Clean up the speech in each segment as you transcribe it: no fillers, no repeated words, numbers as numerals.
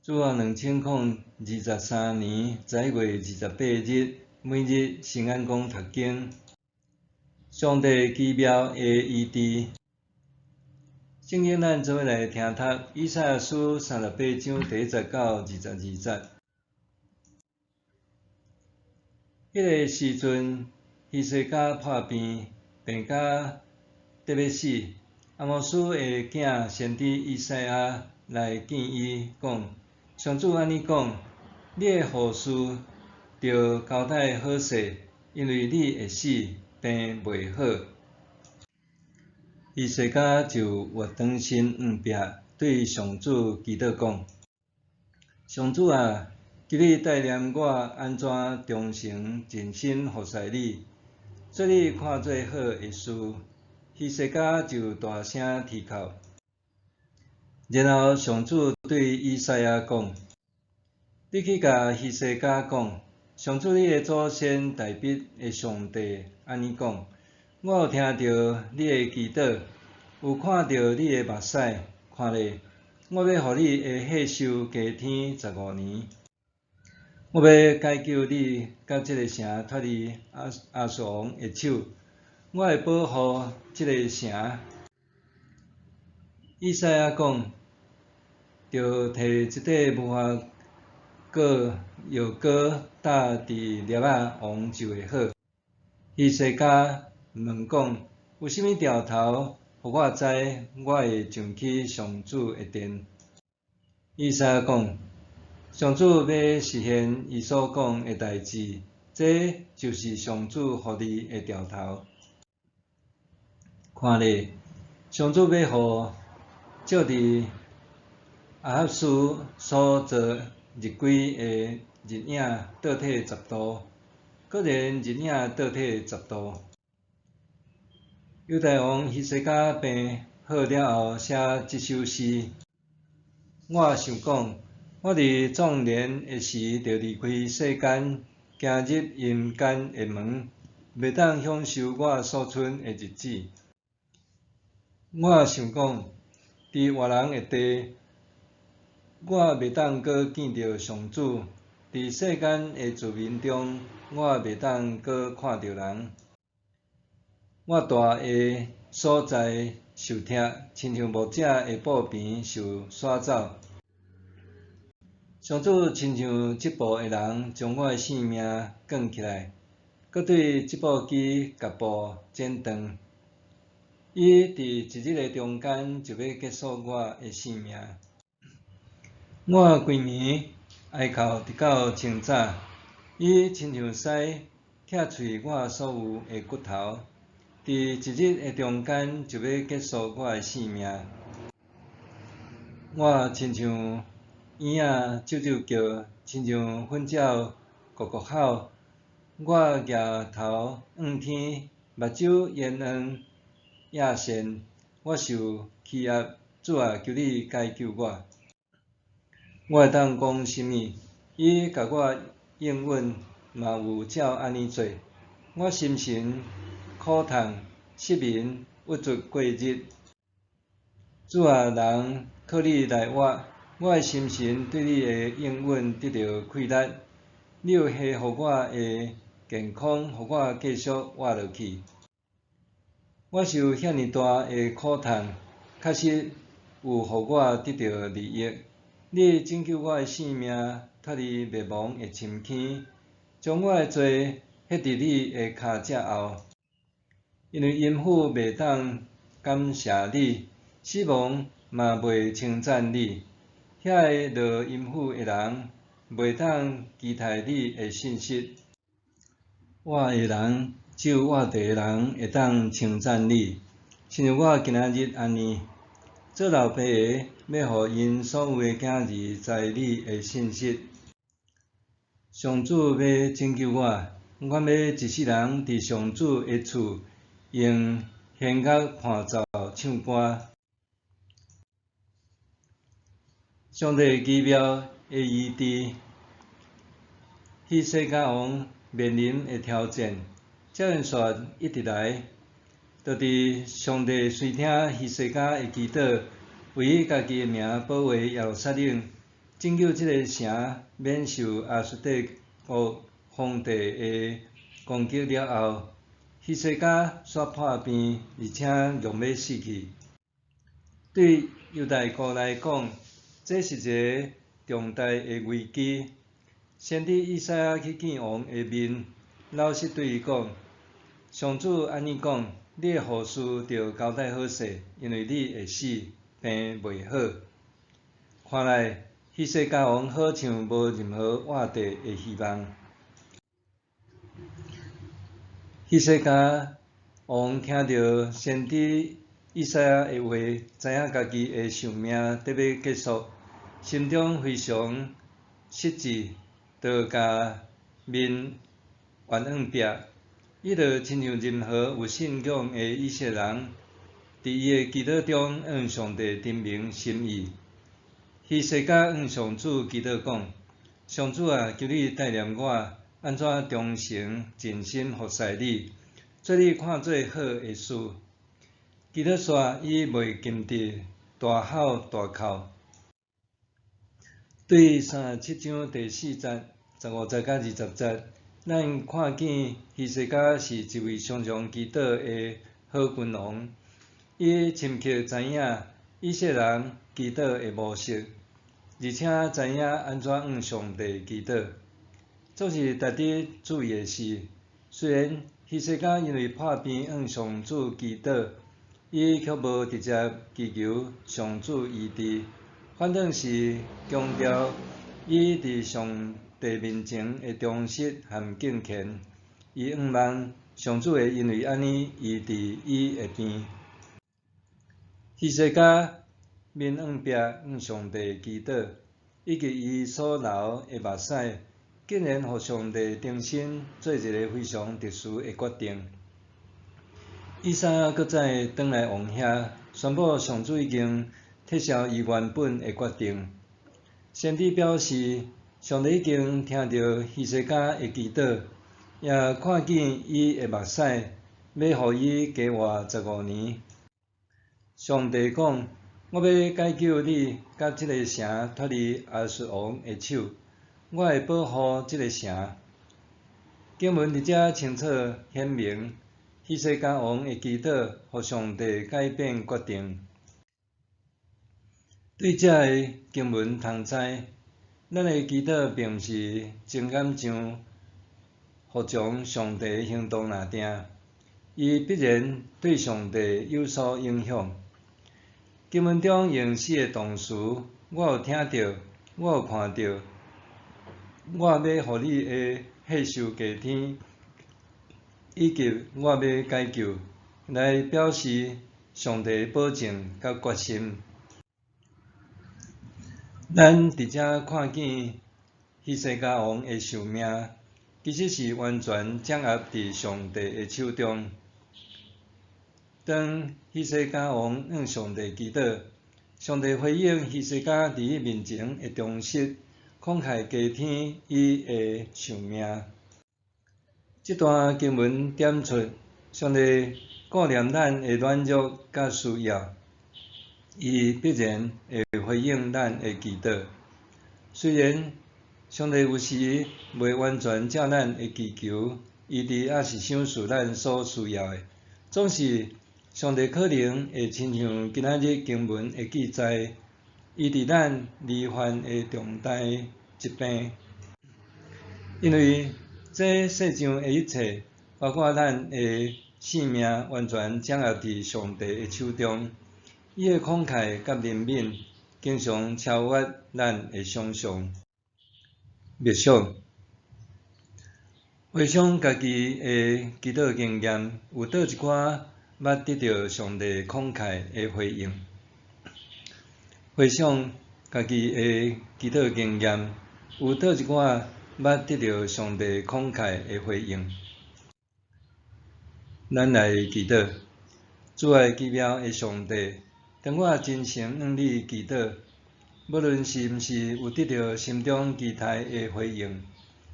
主後2023年11月28日，每日新眼光讀經。上帝奇妙的醫治。聖經咱做伙來聽讀以賽亞書38章第1節到22節。彼个時陣，希西家破病，病甲得欲死。亞摩斯的囝先知以賽亞來見伊，講：上主按呢講，你的禍事著交代好勢，因為你會死，病袂好。希西家就活轉身向壁，對上主祈禱講：上主啊，求你帶念我按怎忠誠盡心服侍你，做你看做好的事。希西家就大聲啼哭。然後上主對以賽亞講：你去共希西家講，上主你的祖先大衛的上帝按呢講：我有聽著你的祈禱，有看著你的目屎，看咧，我欲予你的歲壽加添15年。我欲解救你佮這个城脫離亞述王的手，我會保護這个城。以賽亞講，著提一塊無花果藥膏搭佇粒仔王就會好。希西家問講：有啥物兆頭，予我知我會上去上主的殿？以賽亞講：上主欲實現伊所講的代誌，這就是上主予你的兆頭。看咧，上主欲予照佇亞哈斯所造日晷的日影倒退10度，果然日影倒退十度。猶大王希西家病好了後，寫這首詩。我想講，我佇壯年的時就離開世間，行入陰間的門，袂當享受我所剩的日子。我想講，佇活人的地，我袂當閣見著上主；佇世間的子民中，我袂當閣看著人。我蹛的所在受疼，親像牧者的布棚受徙走。上主親像織布的人，將我的性命捲起來，閣對織布機共布剪斷。伊佇一日的中間就欲結束我的性命。我規暝哀哭直到清早，伊親像篩拆碎我所有的骨頭，佇一日的中間就欲結束我的性命。我親像嬰仔啾啾叫，親像糞鳥咕咕吼。我舉頭向天，目睭眼黃野線，我受欺壓，主啊，求你解救我！我會當講啥物？伊共我應允，嘛有照按呢做。我心神苦痛，失眠，鬱卒過日。主啊，人靠你來活，我的心神對你的應允得著快樂。你有恢復我的健康，予我繼續活落去。我受遐爾大的苦痛，確實有予我得著利益。你拯救我的性命，脫離滅亡的深坑，將我的罪歇佇你的跤跡後。因為陰府袂當感謝你，死亡嘛袂稱讚你。遐个落陰府的人，袂當期待你的信實。活的人，只有活地的人會當稱讚你，親像我今仔日按呢。做老爸的，欲予𪜶所有的囝兒知你的信實。上主欲拯救我，我欲一世人佇上主的厝用弦樂伴奏唱歌。上帝奇妙的醫治，希西家王面臨的挑戰，這樣煞一直來，就佇上帝垂聽希西家的祈禱，為伊家己的名保衛耶路撒冷，拯救這个城免受亞述帝國皇帝的攻擊了後，希西家煞破病，而且欲欲死去。對猶大國來講，這是一个重大的危機。先知以賽亞去見王的面，老實對伊講：上主按呢講，你的禍事著交代好勢，因為你會死，病袂好。看來，希西家王好像無任何活地的希望。希西家王聽著先知以賽亞的話，知影家己的壽命得欲結束，心中非常失志，就共面冤枉壁。伊就親像任何有信仰的以色列人，佇伊的祈禱中向上帝陳明心意。希西家向上主祈禱講：上主啊，求你帶領我，按怎忠誠盡心服侍你，做你看做好的事。祈禱煞，伊袂禁得大吼大哭。對37章第4節、15節佮20節，咱看見希西家是一位常常祈禱的好君王。伊深刻知影以色列人祈禱的模式，而且知影按怎向上帝祈禱。總是值得注意的是，雖然希西家因為破病向上主祈禱，伊卻無直接祈求上主醫治，反轉是強調伊佇上帝面前的忠實和敬虔。伊向望上主會因為按呢醫治伊的病。希西家面向壁向上帝祈禱，以及伊所流的目屎，竟然予上帝重新做一个非常特殊的決定。以賽亞閣再轉來王遐，宣布上主已經撤銷伊原本的決定。先知表示，上帝已經聽著希西家的祈禱，也看見伊的目屎，欲予伊加活15年。上帝講：我欲解救你，佮這个城脫離亞述王的手，我會保護這个城。經文佇遮清楚顯明，希西家王的祈禱，予上帝改變決定。對這个經文通知，咱的祈禱並毋是睜眼上服從上帝的行動爾定，伊必然對上帝有所影響。經文中用四个動詞，我有聽著，我有看著，我欲予你的歲數加添，以及我欲解救，來表示上帝的保證佮決心。咱佇遮看見希西家王的壽命，其實是完全掌握佇上帝的手中。當希西家王向上帝祈禱，上帝回應希西家佇伊面前的忠實，慷慨加添伊的壽命。這段經文點出上帝顧念咱的軟弱佮需要，伊必然會回應咱的祈禱。雖然上帝有時袂完全照咱的祈求，醫治抑是賞賜咱所需要的，總是上帝可能會親像今仔日經文的記載，醫治咱罹患的重大疾病。因為這世上的一切，包括咱的性命，完全掌握佇上帝的手中。伊的慷慨佮憐憫，經常超越咱的想像。默想，回想家己的祈禱經驗，有佗一寡捌得著上帝慷慨的回應？回想家己的祈禱經驗，有佗一寡捌得著上帝慷慨的回應？咱來祈禱，主愛奇妙的上帝，當我真誠向你祈禱，無論是毋是有得著心中期待的回應，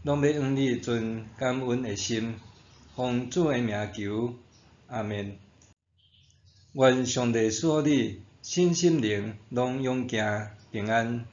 攏欲向你存感恩的心，奉主的名求，阿們。願上帝賜予你身心靈攏勇健平安。